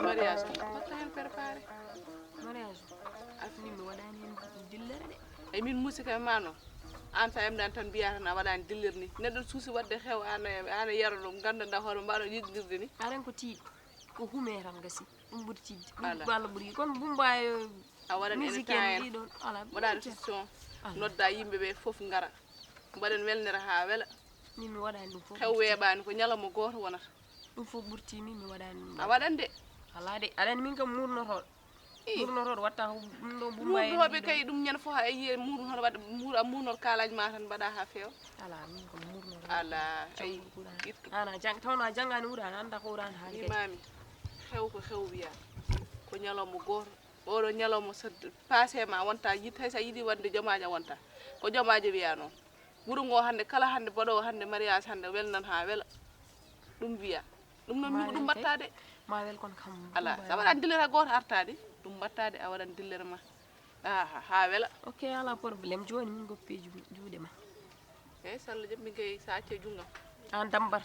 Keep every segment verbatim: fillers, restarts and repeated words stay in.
Mariage, batta hen préparé. Mariage, afini mi waɗani hen dillere de. Ay, min musika ma no. An sa emdan tan mbiya tan a waɗani dillere ni. Neɗɗo suusi waɗde xew, an a, an a yaro ɗum, ganda nda hoore mbaɗo yiɗirde ni. Aren ko tiiɗi, ko hume tan gasi. Ɗum ɓuri tiiɗde. Ɗum Ala. Ko Allah ɓuri. Kono Bumba e A waɗan musique en en temps ɗiɗon, ala. Waɗa reception. Ala. Nodda yimɓe ɓe fof ngara. Mbaɗen welnere ha wela. Min mi waɗani ɗum fof. Xew weeɓani, ko ñalawma gooto wonata. Ɗum fof ɓurti min mi waɗani ɗum. A waɗan de. Ala de. Aɗa anndi min kam murnotoɗo. Ih. Murnotoɗo watta ko ɗum ɗo Bumba en Murnoɓe ɗiɗon. Kay ɗum ñande fof a yiye murnotoɗo waɗa mur-, a murnoto kalaji ma tan mbaɗa ha feewa. Ala, min kam murnotoɗo. Ala, ay, ittu. Ana jang-, tawno a jangani Qur'an, anda Qur'an haali kadi. Mimami, xew ko xew wiya. Ko ñalawma gooto. Oɗo ñalawma so passé ma wonta yiɗ, hay sa yiɗi waɗde jomaajo a wonta. Ko jomaajo wiya noon. Wuro ngo hannde kala hannde mbaɗoowo hannde mariage hannde welnan haa wela. Ɗum wiya. Ɗum noon min ko ɗum mbatta de. Ma wel kono kam. Ala, sa waɗan dillere gooto artaade, ɗum mbatta de a waɗan dillere ma. Aha, haa wela. Ok, ala problème. Jooni min goppi ju-, juuɗe ma. Eyi, salla jam min kay sa acce junngam. An dambar.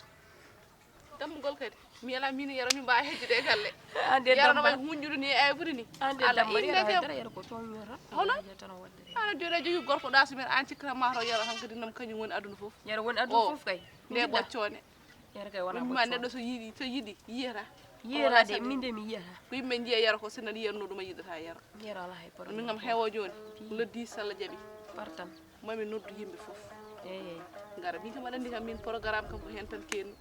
Dammugol kadi. Mi ala min yero min mbawi hejjude e galle. Ande yero no dambar. Wayi hunjudu ni e aybude ni. Ande ala dambar inde yero kay haydara yero ko toon yoro. Hono? Yero tan o waddere. Ana joni a jogi gorko ɗa so men an cikkata ma to yero hankadi nam kañum woni aduna fof. Yero woni aduna fof kay. Nde ɓoccone. Yero kay wona ɓoccone. Neɗɗo so yiɗi, so yiɗi yiyata. Yiyata de, min de mi yiyata. Ko yimɓe jiya yero ko sinna yiyatno ɗum a yiɗata yero. Yero ala hay problème. Min kam hewo joni. Loddi salla jaɓi. Partan. Mami noddu yimɓe fof. Eyi. Ngara min kam aɗa anndi kam min programme kam ko heen tan keenmi.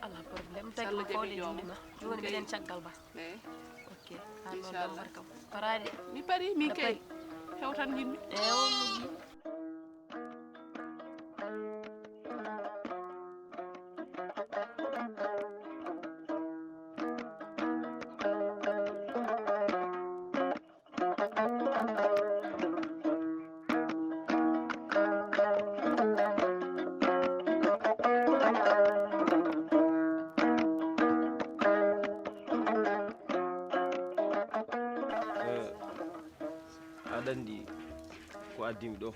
Ala problème. Tagi ma fawde juuɗe ma. Jooni mbiɗen caggal ba. Eyi. Ok. An noon dambar kam paraade. Mi pari min kay. Hewtan yimɓe. Eyi, on moƴƴi. Eh, aɗa anndi ko addimi ɗo,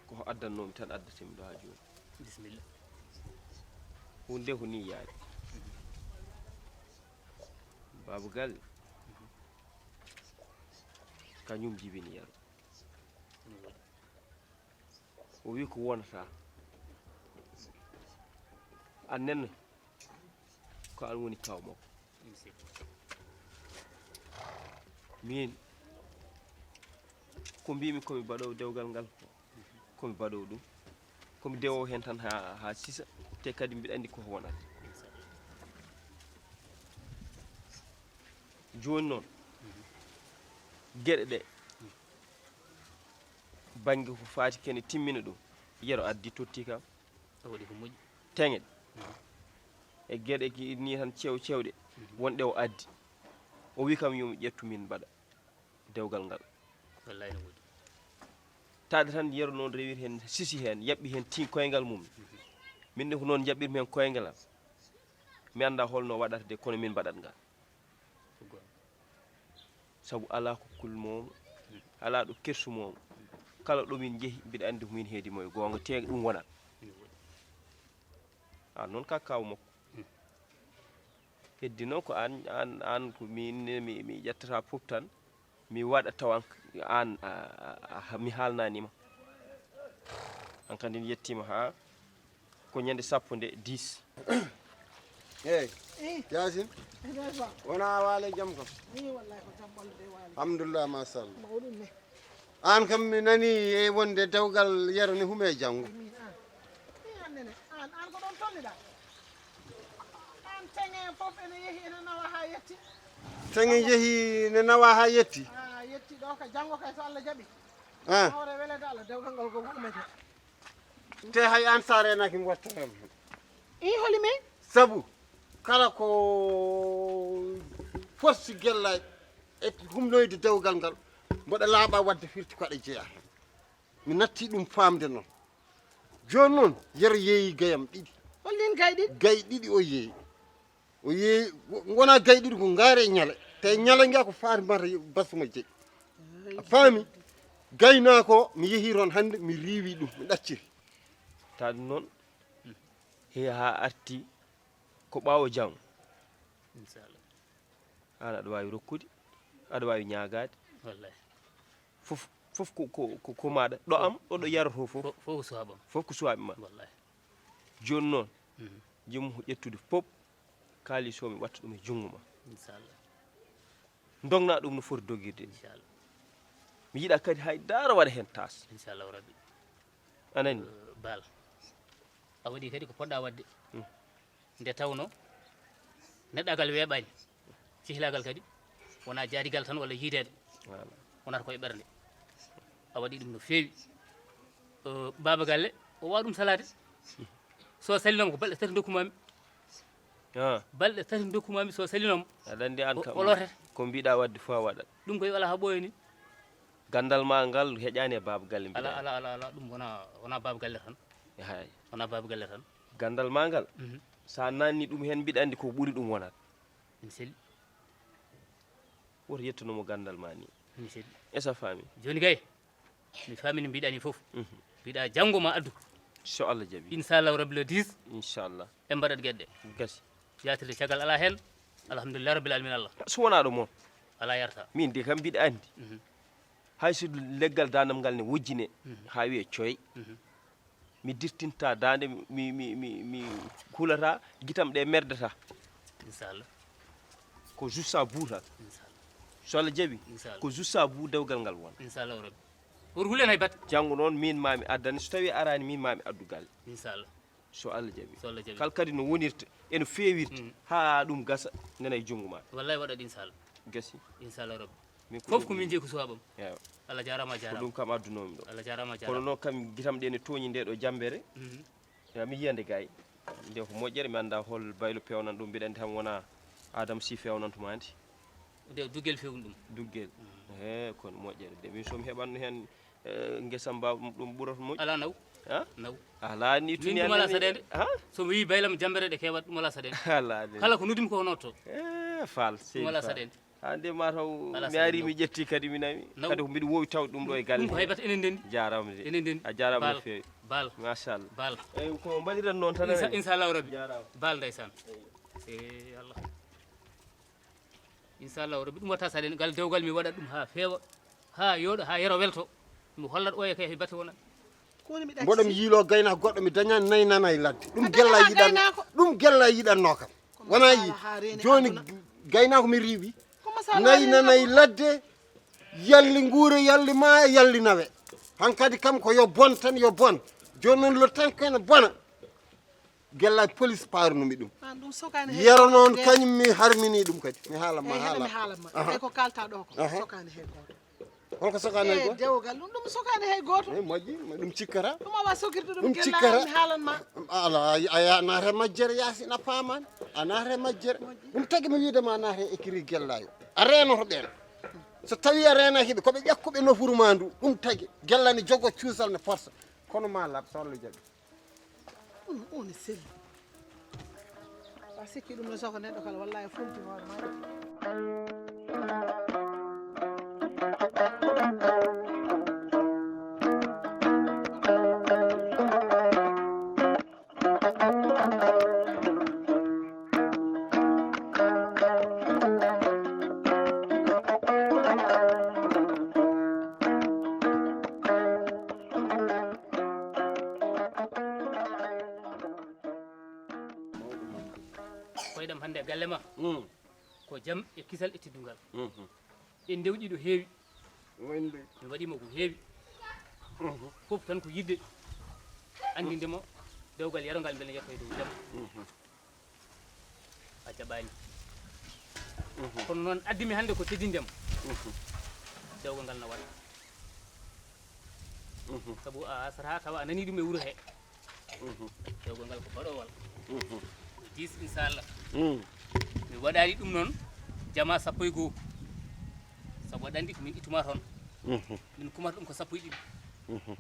ko addannoomi tan addatimi ɗo haa jooni. Bisimilla. Huunde ko nii yaari. Baaba Galle, kañum jibini yero. O wi ko wonata. An nenno, ko an woni kaw makko. Min, ko mbimi komi baɗowo dewgal ngal ko, komi baɗowo ɗum. Komi dewowo heen tan ha, ha sisa, te kadi mbiɗa anndi koko wonata. Jooni noon, geɗe ɗe, bannge ko faati kene timmina ɗum, yero addi totti kam. O waɗi ko moƴƴi. Teŋe ɗe. E geɗe ki ni tan cew cewɗe, wonɗe o addi. O wi kam yo mi ƴettu min mbaɗa dewgal ngal. Wallahi no woodi. Taade tan yero noon rewir heen, sisi heen, yaɓɓi heen ti koyngal mum. Min ne ko noon jaɓɓirmi heen koyngal am. Mi annda holno waɗata de, kono min mbaɗat ngal. Ko goonga. Sabu alaa ko kulmoowo, alaa ɗo kersumoowo. Kala ɗo min njehi, mbiɗa anndi ko min heedi mo e goonga, te ɗum wonat. No woodi. A noon ka kaw makko. Heddi noon ko aan, aan, aan ko miin ne mi, mi ƴettata fof tan, mi waɗa tawa aan, a, a, a, mi haalnaani ma. Aan kadi mi yettiima haa ko ñande sappo nde dix. Eeyi. Yaasin. Wona a waale jam kam? Alhamdulillah, machallah. Aan kam mi nani e wonde dewgal yero ne hume janngo. An, an ko ɗon tolniɗaa? An teŋe fof ene yehi, ene nawa haa yetti. Teŋe yehi, ne nawa haa yetti. Ah, yetti ɗo ka janngo kay, so Allah jaɓi. Ah. Hawre welede Allah, dewgal ngal ko humete. Te hay an sa reenaaki mi watta heen. I holi men? Sabu kala ko forsi gella e humnoyde dewgal ngal, mboɗo laaɓa waɗde firti ko aɗa jeyaa heen. Mi natti ɗum faamde noon. Jooni noon, yero yeeyi gayam ɗiɗi. Holliin gay ɗiɗi? Gay ɗiɗi o yeeyi. O yeeyi, wona gay ɗiɗi ko ngaari e ñale. Te ñale nga ko faati mbata basuma jeyi. A faami? Gaynaako, mi yehi toon hannde, mi riiwi ɗum, mi ɗacciri. Tawa ɗum noon, he haa arti ko ɓaawo jam. Inchallah. Aan aɗa waawi rokkude, aɗa waawi ñaagaade. Wallahi. Fof, fof ko, ko, ko, ko maaɗa. Ɗo am, ɗo, ɗo yarotoo fof. Fof, fof ko suwaaɓe ma. Fof ko suwaaɓe ma. Wallahi. Jooni noon, mhm, jimmu ƴettude fof, kaalis o mi watta ɗum e junngo ma. Inchallah. Ndogna ɗum no foti dogirde ni. Inchallah. Mi yiɗa kadi hay dara waɗa heen taas. Inchallah rabbi. A nani? Eh, Baal. A waɗi kadi ko poɗɗa waɗde. Hmm. Nde tawno neɗɗagal weeɓaani. Cihlaagal kadi wona jaadigal tan walla yiideede. Voilà. Wonata koye ɓernde. A waɗi ɗum no feewi. Eh, Baaba Galle, o waawa ɗum salaade. So salinooma ko balɗe tati ndokkumaami. Ah. Balɗe tati ndokkumaami, so salinooma. Aɗa anndi aan o, kam, o lootata. Ko mbiɗa waɗde fof a waɗat. Ɗum koye alaa haa ɓooya ni. Ganndal ma ngal heƴaani e Baaba Galle mbiɗa. Alaa, alaa, alaa, alaa, ɗum wona, wona Baaba Galle tan. Hay. Wona Baaba Galle tan. Ganndal ma ngal, mhm, so a naanni ɗum heen mbiɗa anndi ko ɓuri ɗum wonat. Ene selli. Woto yettuno mo ganndal ma ni. Ene selli. Est-ce que a faami? Jooni kay, mi faami no mbiɗa ni fof. Mhm. Mbiɗa janngo ma addu. So Allah jaɓi. Inchallahu rabbi le dix. Inchallah. En mbaɗat geɗe. Gasi. Yaatirde caggal alaa heen. Alhamdulillah rabbil alamin Allah. So wonaa ɗo moon. Alaa yarta. Min de kam mbiɗa anndi. Mhm. Hay so leggal daandam ngal ne wojjine, mhm, haa wiye coy. Mhm. Mi dirtinta daande, mi, mi, mi, mi hulata, gitam ɗe merdata. Inchallah. Ko juste à bout tan. Inchallah. So Allah jaɓi, inchallah, ko juste à bout dewgal ngal wona. Inchallah rabbi. Woto hulen hay batte. Janngo noon min ma mi addane, so tawi araani min ma mi addu galle. Inchallah. So Allah jaɓi. So Allah jaɓi. Kala kadi no wonirta, e no feewirta, mm, haa ɗum gasa, nana e junngo ma. Wallahi waɗat inchallah. Gasi. Inchallah rabbi. Min ko fof ɗum ko min jeyi ko suwaaɓam. Eewa. Allah jaaraama a ko jaaraama. Ɗum kam addunoomi ɗo. Allah jaaraama a kono jaaraama. Noon kam gitam ɗe ne tooñi nde ɗo jammbere. Mhm. Ya mi yiyande gay. Nde ko moƴƴere mi annda hol baylo pewnan ɗum mbiɗa anndi tan wona Adam si fewnantuma anndi. Nde duggel fewni ɗum. Duggel. Mhm. He kono moƴƴere de min so mi heɓanno heen, eh, ngesa mba ɗum ɓurata moƴƴ. Alaa naw. Ha? Naw. Alaa ni min tuni ɗum alaa saɗeende. Ha? So mi wii baylam jammbere ɗe kewat ɗum alaa saɗeende. Alaa de. Kala ko nodimi ko notto. Eh, Fall, ɗum alaa saɗeende. Haa nde ma taw mi ari mi ƴetti kadi mi nami. Naw. Kadi ko mbiɗa wowi tawde ɗum ɗo e galle. Ɗum ko hay batte enen ndenndi. Jaaraama de. Enen ndenndi. A jaaraama no feewi. Baal. Machallah. Baal. Eyi ko mbaɗiran noon tan. Insa-, inchallahu rabbi. Jaaraama. Baal ndeysaan. Eyi. Eh, Allah. Inchallahu rabbi ɗum watta saɗeende ngal dewgal mi waɗat ɗum haa feewa. Haa yooɗa, haa yero welto. Mi hollat oya kay he batte wona. Mboɗo mi yiilo gaynaako goɗɗo mi daña nayi nana e ladde. Ɗum gella yiɗan, ɗum gella yiɗanno kam. Wona yi jooni gaynaako mi riiwi. Nayi nana e ladde, yalli nguure, yalli maaya, yalli nawe. Hankadi kam ko yo bon tan, yo bon. Jooni noon lo tan ko ene bona. Gella police paarnumi ɗum. An ɗum sokani he yero noon kañum mi harmini ɗum kadi. Mi haala ma haala. Mi haala ma. Aha. E ko kalta ɗo ko sokani he goto. Holko sokani hay goto? Dewgal ɗum ɗum sokani hay goto. Eh, moƴƴi, ma ɗum cikkata. Ɗum awa sokirde ɗum gella mi haalan ma. Ala a naata majjere yaasi na paman. A naata majjere. Ɗum tagi mi wiide ma naata écrit gellayo. A renoto ɓen. So tawi a renaki ɓe ko ɓe ƴakkuɓe nofuru ma ndu. Ɗum tagi gellani jogo cuusal ne forsa. Kono ma lab so Allah jaɓi. Ɗum, ɗum ne selli. A sikki ɗum no soko neɗɗo kala, wallahi, funti hoore ma. Mm. Ko jam e kisal e teddungal. Mhm. En ndewɗi ɗo heewi. Wayde. Mi waɗiima ko heewi. Mhm. Fof tan ko yiɗde anndinde mo dewgal Yero ngal, mbele yettoye dow jam. Mhm. A jaɓaani. Mhm. Kono noon, addi mi hannde ko teddinde mo. Mhm. Dewgal ngal na waɗa. Mhm. Sabu a asata tawa a nanii ɗum e wuro he. Mhm. Dewgal ngal ko baɗoowal. Mhm. Ko diis, inchallah. Mm. Mi waɗaani ɗum noon jama sappo e goo. Sabu aɗa anndi ko min ittuma toon. Mhm. Min kumata ɗum ko sappo e ɗiɗi. Mhm.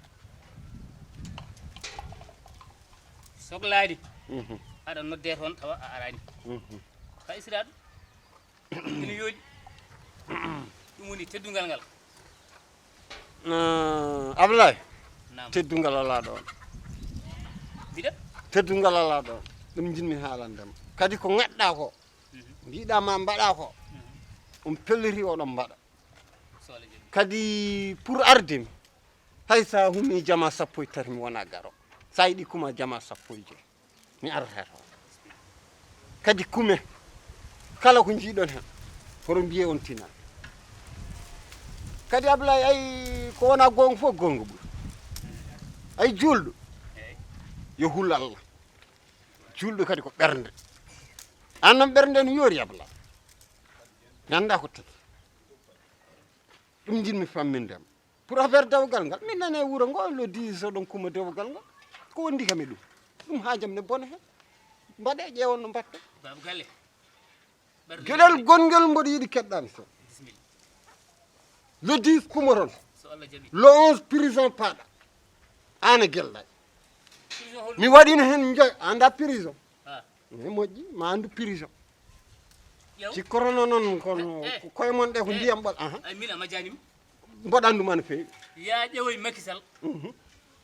Soklaani. Mhm. Aɗa nodde toon tawa a araani. Mhm. Ka isiraɗo. Ina yooɗi. Ɗum woni teddungal ngal. Ah, Ablaye. Naam. Teddungal alaa ɗoon. Mbiɗa? Teddungal alaa ɗoon. Ɗum njiɗmi haalande ma. Kadi ko ngaɗɗaa ko, mhm, mbiɗa ma mbaɗa ko, mhm, on pelliti oɗon mbaɗa. So Allah jaɓi. Kadi pour arde mi, hay sa humi jama sappo e tati mi wona garo. Sa yiɗi kuma jama sappo e joyi. Mi arata toon. Kadi kume, kala ko njiiɗon heen, hoto mbiye on tinani. Kadi Ablaye, ay ko wona goonga fof, goonga ɓuri. Ay juulɗo, yo hul Allah. Juulɗo kadi ko ɓernde. Aan noon ɓernde no yoori, Ablaye. Mi anndaa ko tagi. Ɗum njiɗmi famminde ma. Pour affaire dewgal ngal, min nani e wuro ngo, le dix oɗon kuma dewgal ngal. Ko wondi kam e ɗum? Ɗum haajam ne bona heen. Mbaɗe, ƴeewon no mbaɗte. Baaba Galle. Geɗel gonngel mboɗo yiɗi keɗɗaami so. Bisimilla. Le dix kumoton. So Allah jaɓi. Le onze prison paaɗa. Aan e Gelɗaay. Prison hol- Mi waɗino heen njoy, annda prison. Ah. E moƴƴi, ma anndu prison. Ƴeew. Si corona noon, kono eh, eh, ko koye mon ɗe ko eh, ndiyam ɓal, aha. Ay, min a majjani mi. Mboɗo anndu ma no feewi. Ya ƴeewoy Macky Sall. Mhm.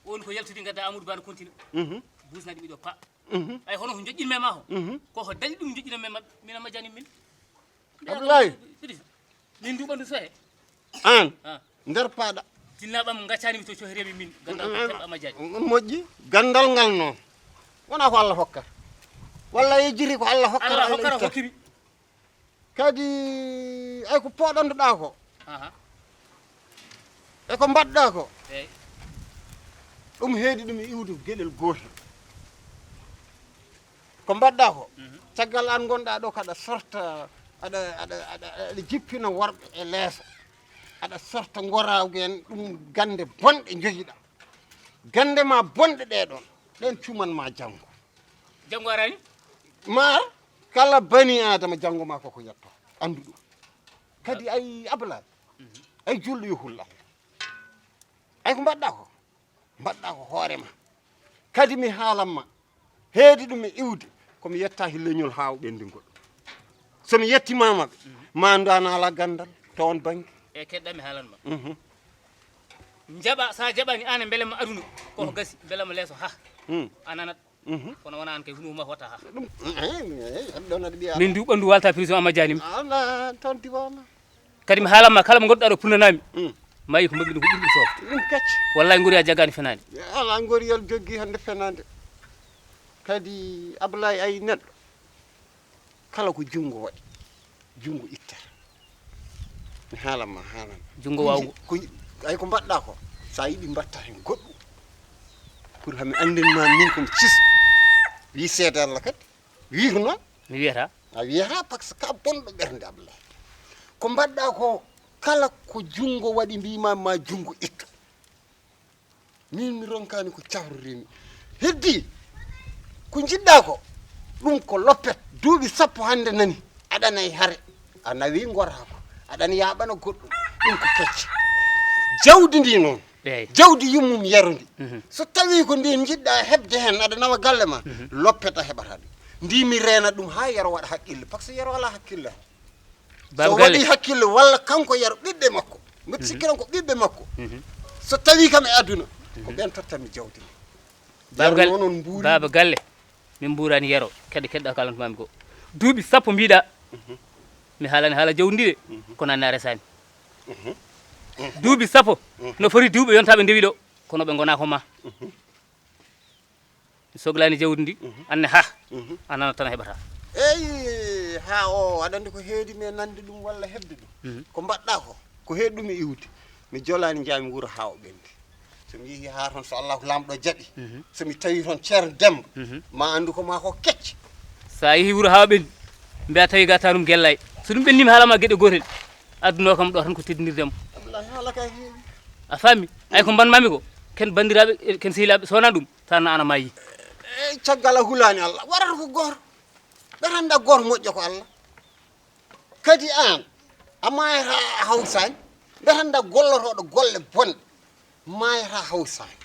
On ko yaltudi gadda Amadou Ba no continue. Mhm. Busnadi miɗo pa. Mhm. Ay, hono ko joƴƴinmi ma ho. Mhm. Ko ko dañi ɗum joƴƴinmi ma, min a majjani min. Abdoulaye. Min du ɓandu sohe. Aan. Ah. Nder paaɗa. Tinnaɓam gaccani mi to cohreemi min. Gandal ko keɓa majjani. On moƴƴi. Gandal ngal noon. Wona ko Allah hokkata. Walla yejjiti ko Allah hokkata, Allah Allah hokkata itta. Hokkimi. Kadi ay ko poɗanduɗa ko. Aha. E ko mbaɗɗa ko. Eyi. Ɗum heedi ɗum e iwde geɗel gootel. Ko mbaɗɗa ko, mhm, caggal an ngonɗa ɗo kaɗa sorta, aɗa, aɗa, aɗa, aɗa jippina worɓe e leeso. Aɗa sorta ngoraagu en ɗum gannde bonɗe njogiɗa. Gannde ma bonɗe ɗee ɗoon, ɗeen cuuman ma janngo. Janngo araani? Ma kala bani Aadama janngo ma koko yetto. Anndu ɗum. Kadi ay Ablaye, mhm, ay julɗo yo hulla. Ay ko mbaɗɗa ko? Mbaɗɗa ko hoore ma. Kadi mi haalan ma, heedi ɗum e iwde, ko mi yetta e leñol haa o ɓenndingol. So mi yettimaama ɓe, ma ndaana ala ganndal to on bannge. E keɗɗa mi haalan ma. Mhm. Njaɓa, sa jaɓani aan e mbele ma aduna, koko gasi, mbele ma leeso ha. Mm. A nanat. Mhm. Kono wona aan kay, hunu ma hotta ha. Ɗum, eh, eh, eh, ɗon aɗa ɓiya. Min du ɓanndu walta prison a majjani mi. Ala, toon diwama. Kadi mi haalan ma, kala mo ngannduɗaa ɗo punnanaami. Mm. Maayi ko mbaɗmi ɗum ko ɓuri ɗum soofde. Ɗum kecce. Wallahi ngori a jaggaani fenaande. Ala ngori yal joggi hannde fenaande. Kadi Ablaye ay neɗɗo. Kala ko junngo waɗi, junngo ittata. Mi haalan ma, haalan. Junngo waawngo. Ko nji-, ko nji-, ay ko mbaɗɗa ko, sa yiɗi mbatta heen goɗɗum. Pour hami anndin ma min ko mi cis. Wi seede Allah kadi. Wi ko noon. Mi wiyata. A wiyata par ce que ka bonɗo ɓernde Ablaye. Ko mbaɗɗa ko, kala ko junngo waɗi mbima ma junngo ittu. Min mi ronkani ko cafrorimi. Heddi ko njiɗɗa ko, ɗum ko loppet. Duuɓi sappo hannde nani, aɗa nayi hare, a nawi ngorako, aɗa yaɓana goɗɗum, ɗum ko kecce. Jawdi ndi noon, eey, jawdi yummum Yero ndi. Mhm. So tawi ko ndi njiɗɗa heɓde heen, aɗa nawa galle ma, mhm, loppet a heɓata ɗum. Ndi mi reena ɗum haa Yero waɗa haqqille, par ce que Yero alaa haqqille. Baba so Galle. Waɗi hakkille walla kanko Yero ɓiɓɓe makko, mbeɗa sikki noon ko ɓiɓɓe makko. Mhm. So tawi kam e aduna, ko ɓen tottanmi jawdi ndi. Baba Galle, Yero noon on mbuuri. Baba Galle, min mbuurani Yero, kadi keɗɗa kalantu mami ko. Duuɓi sappo mbiɗa, mhm, mi haalani haala jawdi ndi de, mhm, kono anne a resani. Mhm. Duuɓi sappo, mhm, no foti duuɓi yontaɓe ndewi ɗo, kono ɓe ngona ko ma. Mhm. Mi soglani jawdi ndi, mhm, anne ha, mhm, a nanat tan a heɓata. Eyi, Haa o, aɗa anndi ko heedi mi e nande ɗum walla heɓde ɗum. Mhm. Ko mbaɗɗa ko, ko heedi ɗum e iwde. Mi jolaani, njaami wuro haa o ɓendi. So mi yehii haa toon, so Allahu Laamɗo jaɓi, mhm, so mi tawi toon Ceerno Demba, mhm, ma anndu ko maa ko kecce. So a yehii wuro haa o ɓendi, mbiya tawi gata ɗum Gellay. So ɗum ɓendima, haalama geɗe gootel. Aduna o kam ɗo tan ko teddinirde mo. Abdoulaye, haala ka heewi. A faami? Ay ko mbanmami ko, ken banndiraaɓe, ken sehilaaɓe, so wonaa ɗum, tan ana maayi. E, caggal a hulaani Allah, warata ko gooto. Ɓe tan nda gooto moƴƴo ko Allah. Kadi aan, a maayata a hawsaani. Ɓe tan nda gollotooɗo golle bonɗe, maayata hawsaani.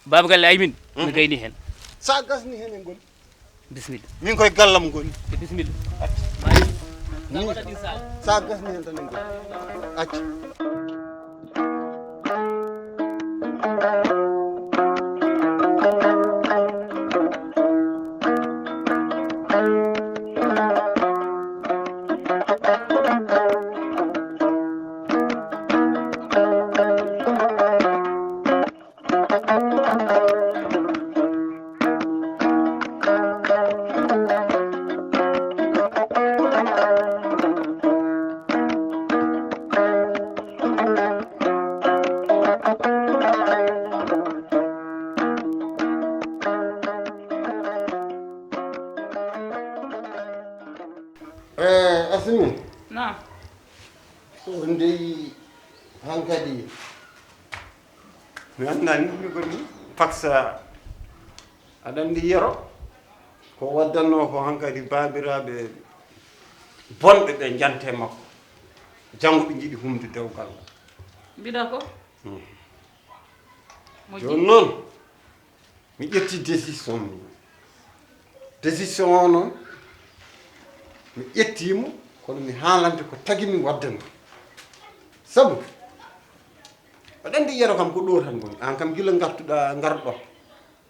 Baaba Galle, ay min, mi, mhm, gayni heen. Sa gasni heen e ngoni. Bisimilla. Min koye gallam ngoni. Bisimilla. Acca. Ni. Sa gasni heen tan en ngoni. Acca. Eh, Asimi. Naam. So ndey hankadi. Mi anndaa ni ɗum mi goni. Paksa aɗa anndi Yero. Ko waddannoo ko hankadi baabiraaɓe bonɓe ɓe njante makko. Janngo ɓe njiɗi humde dewgal. Mbiɗa ko? Hmm. Mo jooni noon, mi ƴetti décision mi. Décision o noon, mi ƴettiimo, kono mi haalante ko tagi mi waddana. Sabu, aɗa anndi Yero kam ko ɗo tan ngoni. Aan kam gila ngartuɗaa, ngarɗo.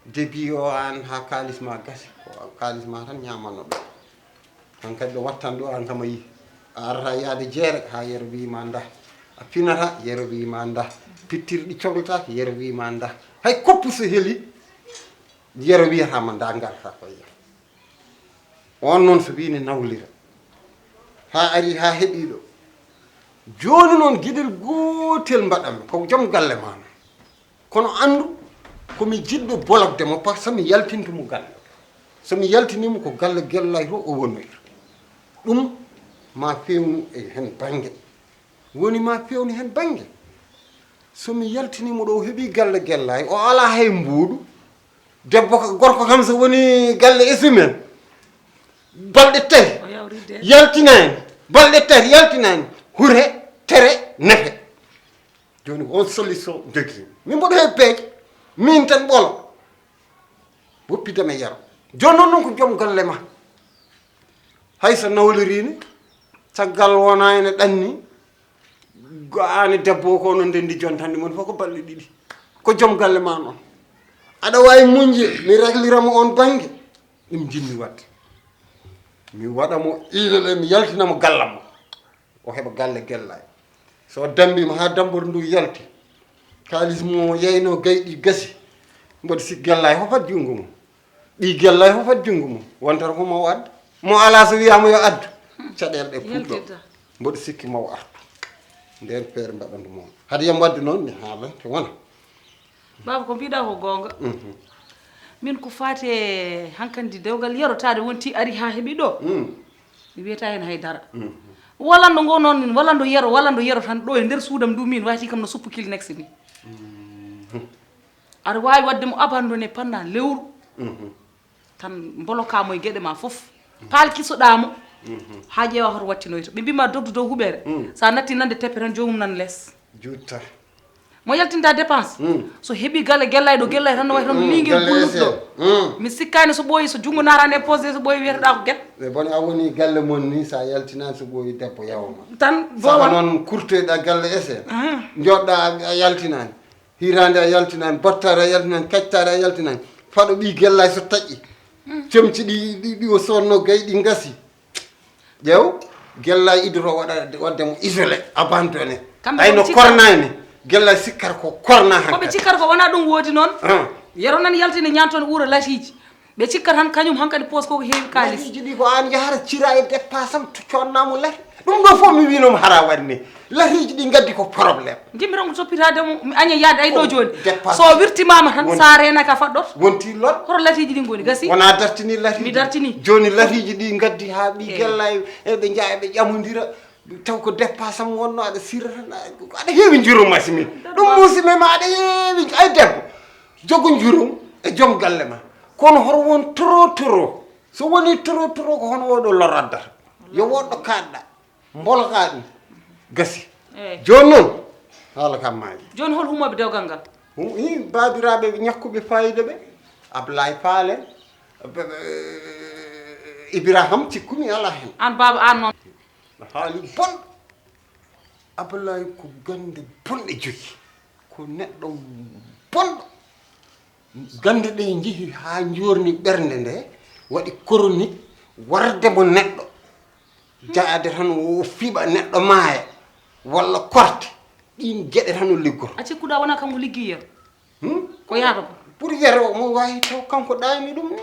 Début o aan haa kaalis ma gasi, ko kaalis ma tan ñaamanno ɗo. Aan kadi ɗo wattan ɗo, aan kam a yii. A arata yaade jeere, haa Yero wii ma nda. A pinata, Yero wii ma nda. Pittirɗi coklataake, Yero wii ma nda. Hay koppu so heli, Yero wiyata ma nda ngarta ko Yero. On noon so wii ne nawlira. Haa ari, haa heɓi ɗo. Jooni noon geɗel gootel mbaɗanmi, ko joom galle ma noon. Kono anndu, ko mi jiɗɗo bolokde mo, par ce que mi yaltintu mo galle. So mi yaltinii mo ko galle Gellay to o wonoyta. Ɗum ma feewnu e heen bannge. Woni ma feewnu heen bannge. So mi yaltinii mo ɗo, o heɓii galle Gellay, o alaa hay mbuuɗu. Debbo ko, gorko kam so woni galle Esumel, balɗe tati, o yawri de. Yaltinaani, balɗe tati yaltinaani, hure, tere, nefe. Jooni on solution jogii. Min mboɗo he peeje, min tan ɓolo. Woppidam e Yero. Jooni noon, noon ko joom galle ma. Hay so nawlirini, caggal wona ene ɗanni, go aan e debbo o ko onon ndenndi jontande mon fof ko balɗe ɗiɗi. Ko joom galle ma noon. Aɗa waawi muñde, mi reglira mo on bannge. Ɗum jinmi waɗde. Mi waɗa mo iilele, mi yaltina mo gallam mo. O heɓa galle Gellay. So o dammbiima haa dammboto ndu yalti, kaalis mo yeyno gayɗi gasi, mboɗo sikki Gellay hofat junngo mum. Ɓii Gellay hofat junngo mum. Wontata ko mo o adda. Mo alaa so wiyaama yo addu, caɗeele ɗe puɗɗo. Yaltirta. Mboɗo sikki mo o artu. Ndeen feere mbaɗandu mo. Hade yam waɗde noon, mi haalante wona. Baaba, ko mbiɗa ko goonga. Mhm. Min ko faati e hankandi dewgal Yero taade wonti ari haa heɓi ɗo. Mm. Mi wiyata heen hay dara. Mhm. Walanɗo ngo noon, walanɗo Yero, walanɗo Yero tan ɗo e nder suudam ndu min wayti kam no suppu Kleenex ni. Mhm. Aɗa waawi waɗde mo abandonné pendant lewru. Mhm. Tan mboloka mo e geɗe ma fof. Paalkisoɗaa mo. Mhm. Haa ƴeewa hoto wattinoyta. Ɓe mbima doddu dow huɓeere. Mm. Sa natti nande teppe tan joomum nan les. Juutta. Mo yaltinta dépense. Mm. So heɓi galle Gellay ɗo, Gellay tan no wayi tan no, mm, liinge galle bulluɗo. Ese. Mm. Mi sikkaani so ɓooyi, so junngo naataani e poste, so ɓooyi wiyata ɗa ko gel. Mais bon, a woni galle mon ni, sa yaltinaani so ɓooyi debbo yawma. Tan saka boowal. Noon kurtoyɗa galle ese. Ah. Njoɗɗa a, a yaltinaani. Hiraande a yaltinaani, battaare a yaltinaani, kactaare a yaltinaani. Faɗo ɓii Gellay so taƴƴi. Mm. Comci ɗi, ɗi, ɗi o sodno gay ɗi ngasi. Ƴeew, Gellay iddoto waɗa, waɗde mo isolé, abandonné. Kamɓe ay no corona ni, Gellay sikkata ko corona hankadi. Ko ɓe cikkata ko wona ɗum woodi noon. Ah. Yero nan yaltini ñaan toon uura latiiji. Ɓe cikka tan kañum hankadi poos ko ko heewi kaalis. Lariiji ɗi ko aan yahata cira e dépasse am, to coodnaa mo lari. Ɗum ɗo fof mi wiinoo mo hara waɗi ni. Lariiji ɗi ngaddi ko problème. Njiɗmi ronko toppitaade mo, mi aña yaade ay ɗo jooni. Dépasse. So wirtimaama tan, won- sa reenaaki a faɗɗoto. Wonti lor. Hoto latiiji ɗi ngoni, gasi? Wonaa dartini lariiji. Mi dartini. Jooni lariiji ɗi ngaddi haa ɓi Eh. gella e, e ɓe njaha ɓe ƴamondira. Taw ko dépasse am wonno aɗa sira tan, aɗa heewi njurum masimi. Ɗum musime ma aɗa heewi, ay debbo. Jogo njurum e joom galle ma. Kono hoto won toro toro. So woni toro toro ko hono oɗo lor addata. Yo woɗɗo kaɗɗa. Mbolka ɗum. Gasi. Eey. Jooni noon, haala kam maayi. Jooni hol humooɓe dewgal ngal? Hum-, ii, baabiraaɓe ɓe ñakkuɓe faayiida ɓe. Ablaye Faal en. Ɓe, ɓe, Ibrahim cikkumi alaa heen. Aan baaba aan noon. No haali bonɗo. Ablaye ko gannde bonɗe jogii. Ko neɗɗo bonɗo. Gannde ɗe njehi haa njoorni ɓernde nde, waɗi chronique warde mo neɗɗo. Jaade tan o fiɓa neɗɗo maaya walla korte. Ɗiin geɗe tan o liggoto. A cikkuɗaa wonaa kanko liggii Yero? Hmm? Ko yahata ko? Pour Yero o mo waawi taw kanko ɗaani ɗum ni.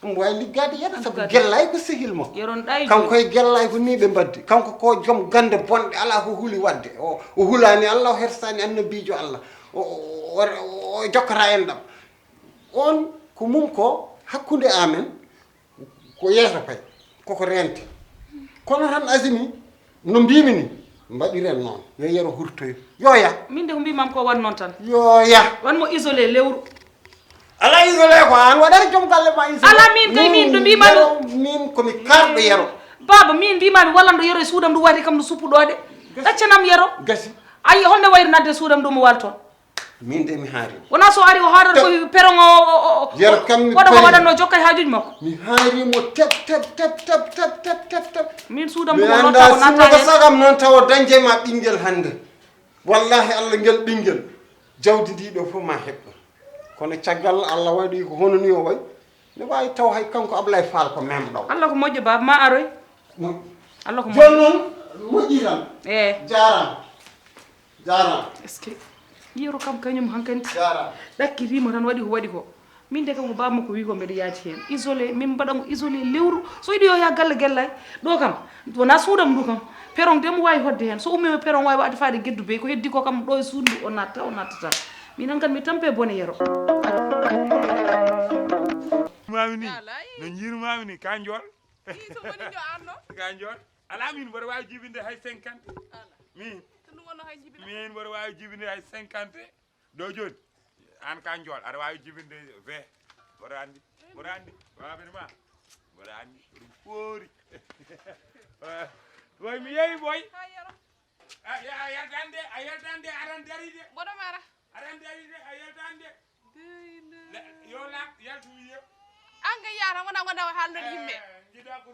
Omo waawi liggaade Yero sabu Liggaade. Gellay ko sehil makko. Yero no ɗaani Kanko jooni. E gellay ko ni ɓe mbaddi. Kanko ko joom gannde bonɗe, alaa ko huli waɗde. O, o hulaani Allah, o hersaani annabiijo Allah. O, o, o, o jokkata en ɗam. On ko mum ko hakkunde amen, ko yeeso pay, koko reente. Kono tan Asimi, no mbiimi ni, mbaɗiren noon. Yo Yero hurtoyo. Yo yah. Min de ko mbiimam ko waɗ noon tan. Yo yah. Waɗ mo isolé lewru. Alaa isolé ko aan waɗata joom galle ma isolé. Alaa min kay min ɗo mbiimami. Yero, min ko mi karɗo Yero. Baaba min mbiimami wallanɗo Yero e suudam ɗum wayde kam no suppuɗo de. Gasi. Ɗaccanam Yero. Gasi. Ayi holno wayri nadde suudam ɗum o wal toon. Min de mi haari. Wonaa so ari o haaran Te- ko peron o, o, o, o, Yero kam mi waɗa ko payi. Waɗanno jokka e haajuuji makko. Mi haari mo tep, tep, tep. Min suudam Mi ɗum o anndaa notta ko sinno ko natta heen. Sagam noon tawa dañde ma ɓinngel hannde. Wallahi Allah ngel ɓinngel. Jawdi ndi ɗo fof ma heɓ ɗum. Kono caggal Allah waɗi ko hono ni o wayi. Ne waawi taw hay kanko Ablaye Fall ko memɗo. Allah ko moƴƴo baaba ma aroy. No. Allah ko Jooni moƴƴo. Noon moƴƴi tan. Eh. Jaaraama. Jaaraama. Est-ce que Yero kam kañum hankadi Jaaraama. Ɗakkitiima tan waɗi ko waɗi ko. Min de kam ko baaba makko wi ko mbeɗa yaaji heen. Isolé, min mbaɗa mo isolé lewru. So yiɗi yo yah galle gellay. Ɗo kam, wonaa suudam ndu kam. Peron de mo waawi hoɗde heen. So ummiima peron waawi waɗde faade geddu bey. Ko heddi ko kam ɗo e suudu ndu o natta, o nattata. Min hankadi mi tampe bone Yero. Mami ni, no njirmami ni, ka njool. Ii, so woni njo aan noon. Ka njool. Alaa min mboɗo waawi jibinde hay cinquante. Alaa. Min. So ɗum wonno hay jibinde. Min mboɗo waawi jibinde hay cinquante. Ɗo jooni. Aan ka njool, aɗa waawi jibinde vingt. Mboɗo anndi. Mboɗo anndi. Baabir ma. Mboɗo anndi. Ko ɗum foori. Boy, mi yeewi, boy. Haa Yero. A, a, a yaltande, a yaltande, aɗa dari de. Mboɗo mara. Aɗa dari de, a yaltande. Dey le. La, yo la, yaltu mi yo. Aan kay yaha tan, wona, wona haalnoɗo yimɓe. Eh, njiɗa ko